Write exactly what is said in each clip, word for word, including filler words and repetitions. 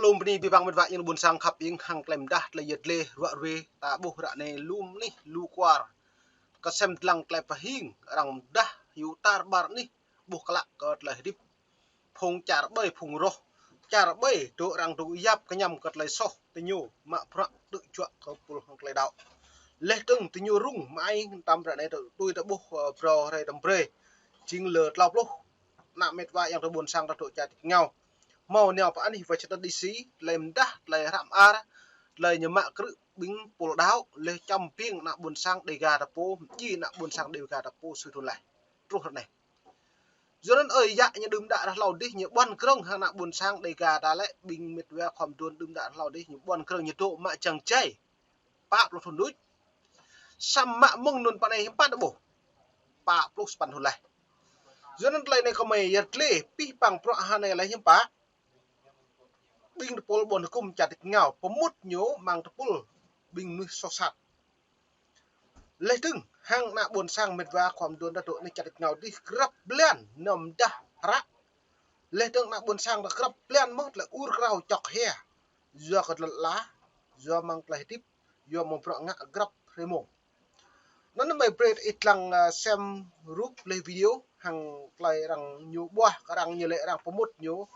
Lŏm bơni abih bang met wa ayŏng adơi ƀôn sang khăp ing hăng tơlơi mơdah tơlơi yet lĕ ruă ruê ta ƀuh ră anai lŏm anih lu kuar. Kơsem dlăng tơlơi pơhing arăng mơdah hyu tar ƀar anih ƀuh klă kơ tơlơi hơdip. Phung čar ƀai phung roh. Čar ƀai dŏ arăng dŏ yap kơñăm kơ tơlơi soh tơ ñu mă bruă tŭ juă kơ pul hăng tơlơi đaŏ. Laih dơ̆ng tơ ñu rŭng mă ai tăm ră anai tui ta ƀuh, ơ, phrâo hrơi tăm brơi. Jing lơ klâo pluh ană met wa ayŏng adơi ƀôn sang ta dŏ čar Dek Ngao. Hmâo nao pơ anih Washington D C, tơlơi mơdah, tơlơi hră mơar, tơlơi ñu mă krư̆ ƀing pul đaŏ, laih čăm ƀing ană ƀôn sang Dega ta pô, ji ană ƀôn sang Dega ta pô sui thun laih. Truh ră anai. Yua anŭn ơi yă ñu đưm đă ră hlâo dih ñu ƀuăn krơ̆ng hăng ană ƀôn sang Dega ta lĕ ƀing met wa khua mơduôn đưm đă ră hlâo dih ñu ƀuăn krơ̆ng ñu dŏ mă čang jai. Pă pluh thun đôč. Samơ̆ mơ̆ng anŭn pơ anai hiư̆m pă ta ƀuh. Pă pluh sapăn thun laih. Yua anŭn tơlơi anai kơmơi yăt lĕ pih pang bruă hơnai laih hiư̆m pă. Ƀing tơpul ƀôn hơkŭm čar Dek Ngao pơmŭt ñu mơ̆ng tơpul ƀing mơnuih soh sat. Laih dơ̆ng hăng ană ƀôn sang met wa khua mơduôn ta dŏ anih čar Dek Ngao dih grăp blan nao mơdah hră. Laih dơ̆ng ană ƀôn sang ta grăp blan mơ̆ tơlơi ur krao čŏk hia. Yua kơ tơlơi lăi, yua mơ̆ng tơlơi hơdip, yua mơ̆ng bruă ngă grăp hrơi mông. Anŭn mơi brơi ih lăng, ơ, sem rup laih video hăng tơlơi arăng ñu ƀuah kơ arăng ñu lĕ arăng pơmŭt ñu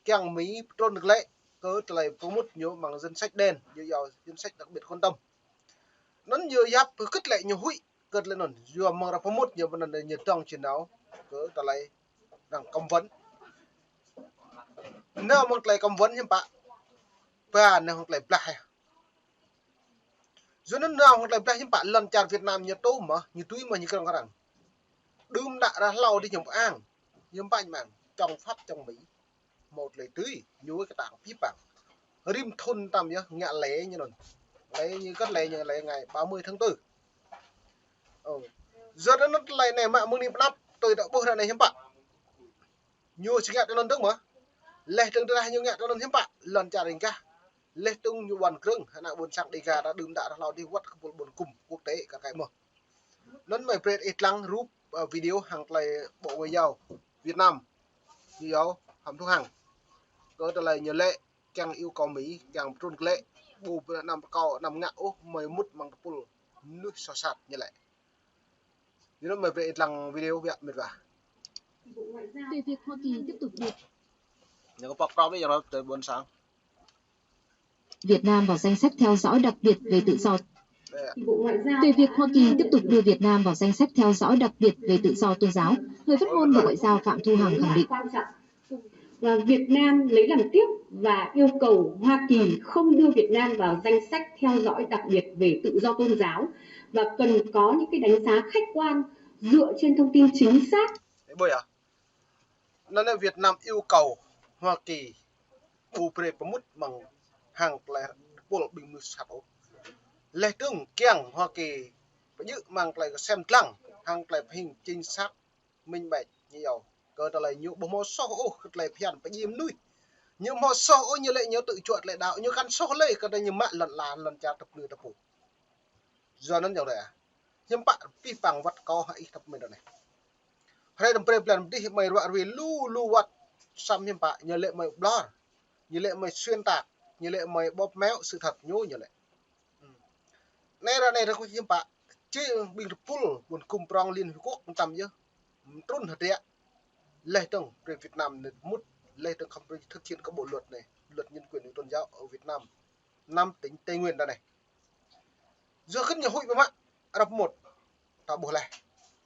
kiăng mĭ pơtrŭn glaĭ kơ tơlơi pơmŭt ñu mơ̆ng danh sách đen, ñu yua danh sách đặc biệt quan tâm. Anŭn ñu yap hơgĕt lĕ ñu huĭ kơ tơlơi anŭn, yua mơ̆ng arăng pơmŭt ñu pơ anŭn ñu dŏng či nao kơ tơlơi arăng cấm vận. Nao mơ̆ng tơlơi cấm vận hiư̆m pă. Ba nao mơ̆ng tơlơi blah hă. Yua anŭn nao hăng tơlơi blah hiư̆m pă lŏn čar Việt Nam ñu tŭ mơ̆, ñu tui mơ̆ ñu krơ̆ng kơ arăng. Đưm đă ră hlâo dih ñu pơang, ñu pă ñu pơang, chống Pháp chống Mỹ. Hmâo tơlơi tui, ñu kơtang pih pang. Rĭm thun tăm yơh, ngă lễ ñu anŭn. Lễ ñu kơt lễ ñu lễ ngày ba mươi tháng tư. Ơ. Yua anŭn tơlơi anai mă mơ̆ng anai pơ anăp, tui ta ƀuh ră anai hiư̆m pă. Ñu či ngă tui anŭn dơ̆ng mơ̆. Laih dơ̆ng tơdah ñu ngă tui anŭn hiư̆m pă, lŏn čar ring kah. Laih dơ̆ng ñu ƀuăn krơ̆ng, ană ƀôn sang Dega ta đưm đă ră hlâo dih wơ̆t kơ pul ƀôn hơkŭm quốc tế kar kaĭ mơ̆. Anŭn mơi brơi ih lăng rup, ơ, video hăng tơlơi Bộ Ngoại giao Việt Nam. Ñu yua Phạm Thu Hằng. Kơ tơlơi ñu lĕ kiăng yêu cầu Mỹ, kiăng pơtrŭn glaĭ, ƀu brơi anăm rơkâo, anăm ngă ôh, mơi mŭt mơ̆ng tơpul mơnuih soh sat ñu lĕ. Yua anŭn mơi brơi ih lăng video biă met wa. Về việc Hoa Kỳ tiếp tục đưa Ñu kơ pŏk prom anai yơh tơ ƀôn sang. Việt Nam vào danh sách theo dõi đặc biệt về tự do. Ơ. Về việc Hoa Kỳ tiếp tục đưa Việt Nam vào danh sách theo dõi đặc biệt về tự do tôn giáo, người phát ngôn Bộ Ngoại giao Phạm Thu Hằng khẳng định. Và Việt Nam lấy làm tiếc và yêu cầu Hoa Kỳ không đưa Việt Nam vào danh sách theo dõi đặc biệt về tự do tôn giáo và cần có những cái đánh giá khách quan dựa trên thông tin chính xác. Ơ, ƀuh yơh. Anŭn Việt Nam yêu cầu Hoa Kỳ ƀu brơi pơmŭt mơ̆ng hăng tơlơi tơpul ƀing mơnuih soh sat ôh. Laih dơ̆ng kiăng Hoa Kỳ pơjư̆ mơ̆ng tơlơi kơsem dlăng hăng tơlơi pơhing chính xác minh bạch ñu yua. Kơ tơlơi ñu ƀu hmâo soh ôh kơ tơlơi phiăn pơjing mơnuih. Ñu hmâo soh ôh ñu lĕ ñu tŭ juă tơlơi đaŏ, ñu kăn soh lơi kơ tơlơi ñu mă lŏn ala lŏn čar tơpơnư tơpul. Yua anŭn yơh ră. Hiư̆m pă pih pang wơ̆t kâo hăng ih tơpơmĭn ră anai. Hrơi tăm brơi blan dih mơi ruă ruê lu lu wơ̆t. Samơ̆ hiư̆m pă ñu lĕ mơi ƀlŏr. Ñu lĕ mơi xuyên tạc. Ñu lĕ mơi bóp méo sự thật ñu ñu lĕ. Anai ră anai ră kơ hiư̆m pă. Či ƀing tơpul ƀôn hơkŭm prong Liên Hiệp Quốc tăm yơh. Trŭn hơdră. Laih dơ̆ng brơi Việt Nam anai mŭt. Laih dơ̆ng khŏm brơi thực hiện kơ bộ luật anai. Luật nhân quyền tôn giáo ở Việt Nam. Năm tỉnh Tây Nguyên ta anai. Yua kơ ñu huĭ ƀu mă, arăng pơmŭt. Ta ƀuh laih.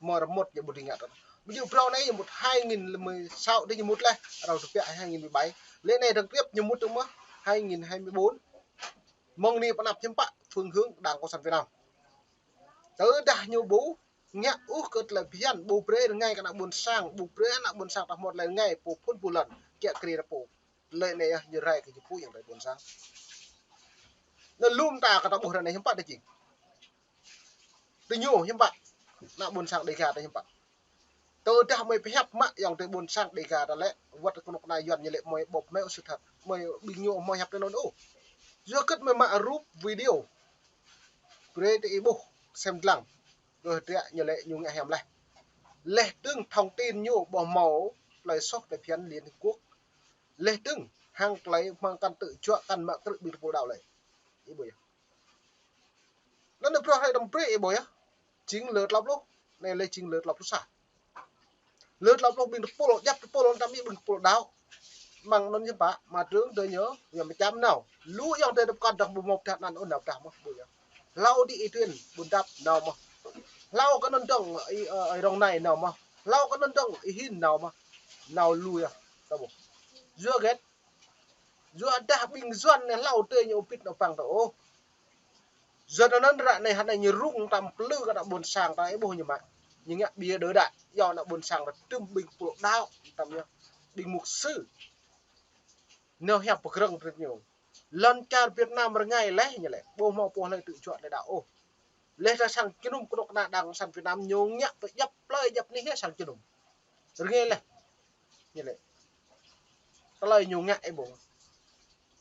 Mơ̆ arăng pơmŭt ñu ƀu dưi ngă tơl. Ƀu djơ̆ phrâo anai ñu mŭt hai nghìn mười sáu dih ñu mŭt laih. Arăng tơbiă hai nghìn mười bảy. Lĕ anai arăng kriăp ñu mŭt tơ̆ng mơ̆ hai nghìn hai mươi bốn. Mơ̆ng anai pơ anăp hiư̆m pă phương hướng Đảng Cộng sản Việt Nam. Tơdah ñu ƀu ngă ôh kơ tơlơi phiăn ƀu brơi rơngai kơ ană ƀôn sang, ƀu brơi ană ƀôn sang ta hmâo tơlơi rơngai pô phŭn pô lŏn, kiă kriê ta pô. Tơlơi anai yơh ñu rai kơ ñu pŭ ayŏng adơi ƀôn sang. Anŭn lŏm ta kơ ta ƀuh ră anai hiư̆m pă ta jing. Tơ ñu hiư̆m pă. Ană ƀôn sang Dega ta hiư̆m pă. Tơdah mơi pơhiăp mă ayŏng adơi ƀôn sang Dega ta lĕ, wơ̆t kơnuk kơna Yuan ñu lĕ mơi bóp méo sự thật. Mơi ƀing ñu mơi hiăp tơ anŭn ôh. Yua kơ mơi mă rup video. Brơi tơ ih ƀuh, sem dlăng. Kơ hơdră ñu lĕ ñu ngă hiam laih. Laih dơ̆ng thông tin ñu ƀu hmâo tơlơi soh tơlơi phiăn Liên Hiệp Quốc. Laih dơ̆ng Hăng tơlơi hmang kăn tơjuă kăn mă krư̆ ƀing tơpul đaŏ lĕ. Ih ƀuh yơh. Anŭn nê bruă hrơi tơm brơi ih ƀuh yơh. Jing lơ klâo pluh. Anai lĕ jing lơ klâo pluh sa. Lơ klâo pluh ƀing tơpul, djăp tơpul, tơm ih ƀing tơpul đaŏ. Mơ̆ng anŭn yơh pă, mă trưng tơ ñu, yua mơčăm nao. Lu ayŏng adơi tơpkăn dơ̆ng ƀu hmâo pơdah anăn ôh nao pơdah mơ̆n ƀuh yơh. Hlâo đĭ Y Tuyên, Ƀuôn Dap nao mơ̆n. Hlâo kơ anŭn dơ̆ng Y, ơ, Y Rong Nai nao mơ̆n. Hlâo kơ anŭn dơ̆ng Y Hin nao mơ̆n. Nao lu yơh, ta ƀuh. Yua hơget, yua dah ƀing Yuan anai hlâo tơ ñu ƀu pĭt nao păng ta ôh. Yuan anŭn ră anai hơnai ñu rŭng tơm plư kơ ană ƀôn sang ta ih ƀuh ñu mă. Ñu ngă ƀiă đơ đă, yua ană ƀôn sang ta tơm ƀing tơpul đaŏ, tơm yơh. Ƀing mục sư. Nao hiăp pơgrơ̆ng brơi ñu. Lŏn čar Việt Nam rơngai laih ñu lĕ, ƀu hmâo pô hlơi tơjuă tơlơi đaŏ ôh. Laih ta sang jơnum kơnuk kơna Đảng Cộng sản Việt Nam ñu ngă pơdjăp plơi djăp anih yơh sang jơnum. Rơngai laih. Ñu lĕ. Tơlơi ñu ngă ih ƀuh.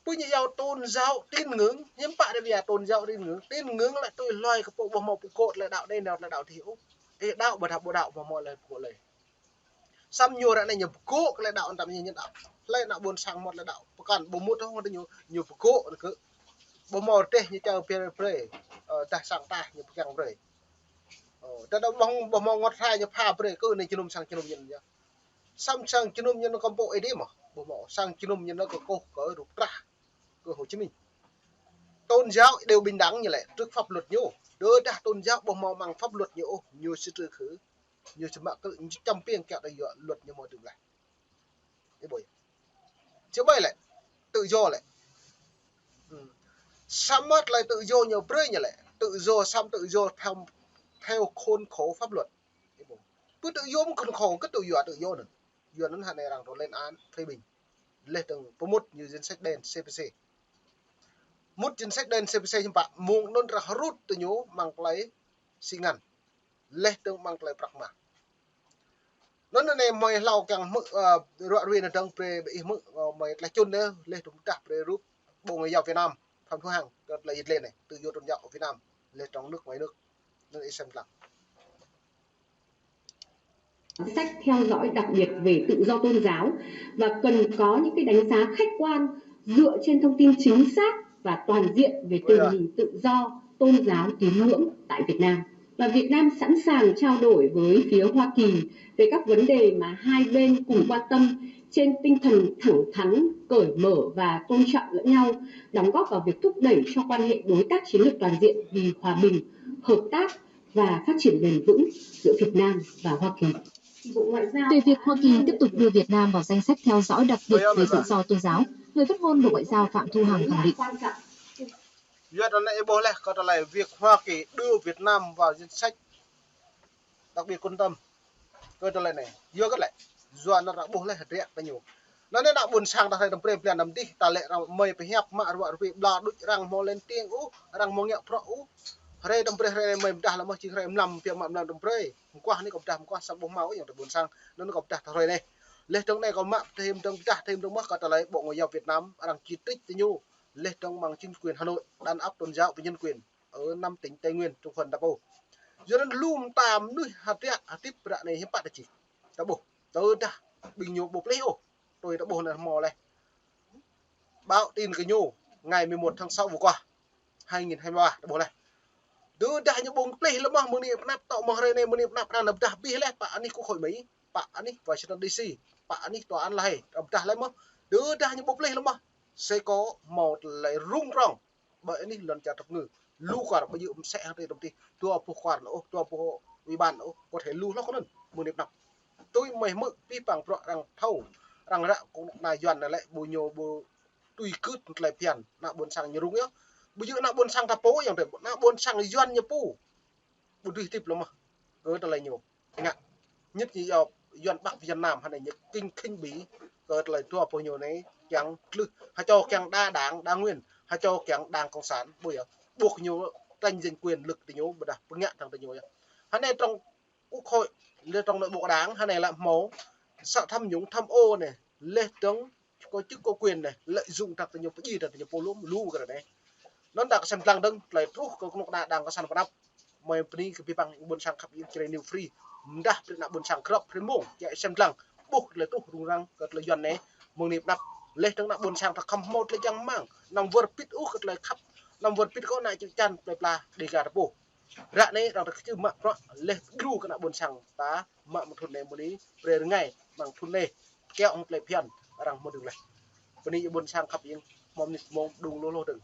Pô ñu iâu tôn giáo tín ngưỡng, hiư̆m pă rơbia tôn giáo tín ngưỡng. Tín ngưỡng lĕ tui hluai kơ pô ƀu hmâo pơgô̆ tơlơi đaŏ anai nao tơlơi đaŏ adih ôh. Ih đaŏ ƀôdah ƀu đaŏ ƀu hmâo tơlơi pơgô̆ lơi. Samơ̆ ñu ră anai ñu pơgô̆ kơ tơlơi đaŏ anŭn tơm ñu ñu đaŏ. Hlơi ană ƀôn sang hmâo tơlơi đaŏ. Pơkăn ƀu mŭt hŏng tơ ñu, ñu pơgô̆ kơ. Ƀu hmâo rơdêh ñu čar brơi brơi. Ơ, tah sang tah ñu pơgang brơi. Ơ, tơdah ƀu hmâo, ƀu hmâo ngŏt hră ñu pha brơi kơ anai jơnum sang jơnum ñu yơh. Samơ̆ sang jơnum ñu kơmpŏk ih dih mơ̆n. Ƀu hmâo sang jơnum ñu kơkuh kơ rup trah. Kơ Hồ Chí Minh. Tôn giáo đều bình đẳng ñu lĕ, trước pháp luật ñu. Tơdah tôn giáo ƀu hmâo mơ̆ng pháp luật ñu ôh, ñu sĭt rư khử. Ñu sĭt mă krư̆, ñu čăm piêng kiăo tơlơi luật ñu hmâo tŭ lĕ. Ih ƀuh. Či ƀai lĕ, tự do lĕ. Hm. Samơ̆ tơlơi tự do ñu brơi ñu lĕ. Tự do, samơ̆ tự do theo, theo khuôn khổ pháp luật. Ih ƀuh. Pơ tự do mơ̆n khuôn khổ, kơ tự do, tự do anŭn. Yuan anŭn hơnai arăng trŏ lên án, phê bình. Laih dơ̆ng pơmŭt ñu danh sách đen C P C. Mŭt danh sách đen C P C hiư̆m pă, mơ̆ng anŭn arăng rút tơ ñu mơ̆ng tơlơi sĭ ngăn. Laih dơ̆ng mơ̆ng tơlơi prăk mah. Anŭn anai mơi hlâo kiăng hmư̆, ơ, ruă ruê anai dơ̆ng brơi ƀing ih hmư̆, ơ, mơi tlaih čun anai, laih dơ̆ng pơdah brơi rup Bộ Ngoại giao Việt Nam, Phạm Thu Hằng, kơ tơlơi yit lĕ anai, tự do tôn giáo ở Việt Nam, laih trong nước ngoài nước. Anŭn ih sem lăng. Sách theo dõi đặc biệt về tự do tôn giáo và cần có những cái đánh giá khách quan dựa trên thông tin chính xác và toàn diện về tình hình tự do tôn giáo tín ngưỡng tại Việt Nam. Và Việt Nam sẵn sàng trao đổi với phía Hoa Kỳ về các vấn đề mà hai bên cùng quan tâm trên tinh thần thẳng thắn, cởi mở và tôn trọng lẫn nhau, đóng góp vào việc thúc đẩy cho quan hệ đối tác chiến lược toàn diện vì hòa bình, hợp tác và phát triển bền vững giữa Việt Nam và Hoa Kỳ. Về việc Hoa Kỳ tiếp tục đưa Việt Nam vào danh sách theo dõi đặc biệt về tự do tôn giáo, người phát ngôn Bộ Ngoại giao Phạm Thu Hằng khẳng định. Yua anŭn ih ƀuh laih kơ tơlơi việc Hoa Kỳ đưa Việt Nam vào danh sách đặc biệt quan tâm. Kơ tơlơi anai, yua kơ lĕ, yua anŭn arăng ƀuh laih hơdră tơ ñu. Anŭn anai ană ƀôn sang ta hrơi tơm brơi blan năm dih, ta lĕ arăng mơi pơhiăp mă ruă ruê ƀlŏr đôč arăng hmâo lên tiếng ôh, arăng hmâo ngă bruă ôh. Hrơi tơm brơi hrơi anai mơi pơdah lĕ mơ̆n jing hrơi mlam, biă mă mlam tơm brơi. Mơguah anai kâo pơdah mơguah samơ̆ ƀu hmâo ôh ayŏng adơi ƀôn sang. Anŭn kâo pơdah ta hrơi anai. Laih dơ̆ng anai kâo mă pơdah hĭm dơ̆ng pơdah hĭm dơ̆ng mơ̆n kơ tơlơi Bộ Ngoại giao Việt Nam arăng chỉ trích tơ ñu. Laih dơ̆ng mơ̆ng chính quyền Hà Nội đàn áp tôn giáo và nhân quyền ở năm tỉnh Tây Nguyên trong phần ta pô. Yua anŭn lŏm ta mơnuih hơdră hơdip ră anai hiư̆m pă ta či. Ta ƀuh, tơdah ƀing ñu ƀu pơplih ôh, tui ta ƀuh anai hmâo laih. Báo tin kơ ñu, ngày mười một tháng sáu vừa qua, hai nghìn hai mươi ba, ta ƀuh laih. Tơdah ñu ƀu pơplih lĕ mơ̆n, mơ̆ng anai pơ anăp tŏ mơ̆ng hrơi anai, mơ̆ng anai pơ anăp arăng pơdah abih laih, pă anih Quốc hội Mỹ, pă anih Washington D C, pă anih Tòa án La Hay, arăng pơdah laih mơ̆n. Tơdah ñu ƀu pơplih lĕ mơ̆n, sẽ có một tơlơi rung rong. Ƀơi anih lŏn čar tơpơngư. Lu kwar ƀu djơ̆ mơsĕ hăng tơlơi tơm tih. Dua boh kwar anŭn ôh, dua boh ủy ban anŭn ôh, có thể lu hloh kơ anŭn. Mơ̆ng anai pơ anăp. Tui mơi hmư̆ abih bang bruă arăng thâo. Arăng ră kơ ană Yuan anai lĕ ƀu ñu ƀu tui gưt tơlơi phiăn. Ană ƀôn sang ñu rŭng yơh. Ƀu djơ̆ ană ƀôn sang ta pô ayŏng adơi. Ană ƀôn sang Yuan ñu pô. Ƀu dưi hơdip lĕ mơ̆n. Kơ tơlơi ñu ngă. Nhất ñu iâu Yuan Bắc Việt Nam hơnai ñu kinh khinh bỉ kơ tơlơi dua boh ñu anai kiăng tlưh. Hơčâo kiăng đa đảng, đa nguyên. Hơčâo kiăng đảng cộng sản. Ƀuh yơh. Ƀuh ñu tranh giành quyền lực tơ ñu, ƀôdah pơngă dơ̆ng tơ ñu yơh. Hơnai trong Quốc hội, laih trong nội bộ đảng, hơnai lĕ hmâo. Sợ tham nhũng, tham ô anai. Laih dơ̆ng có chức có quyền anai, lợi dụng dơ̆ng tơ ñu, pơdjai dơ̆ng tơ ñu pô lŏm, lu kơ anai. Anŭn ta kơ sem lăng dơ̆ng, tơlơi truh kơ kơnuk kơna Đảng Cộng sản pơ anăp. Mơi bơni kơ abih bang ƀôn sang khăp iâu Jrai New Free. Mơdah brơi ană ƀôn sang krăp hrơi mông, čĕ sem lăng, ƀuh tơlơi truh rŭng răng kơ tơlơi Yuan anai, mơ̆ng anai pơ anăp. Laih dơ̆ng ană ƀôn sang ta khŏm hmâo tơlơi čang rơmang, anăm wơr bĭt ôh kơ tơlơi khăp, anăm wơr bĭt kơ ană čư̆ čan plơi pla Dega ta pô. Ră anai arăng ta kơčư̆ mă bruă laih djru kơ ană ƀôn sang ta mă mơ̆ng thŭn anai mơ̆ng anai, brơi rơngai mơ̆ng thŭn anai, kiaŏ hăng plơi phiăn arăng hmâo đing laih. Bơni ƀôn sang khăp ing, hmâo mơnuih mơ̆ng đŭng lô lô dơ̆ng.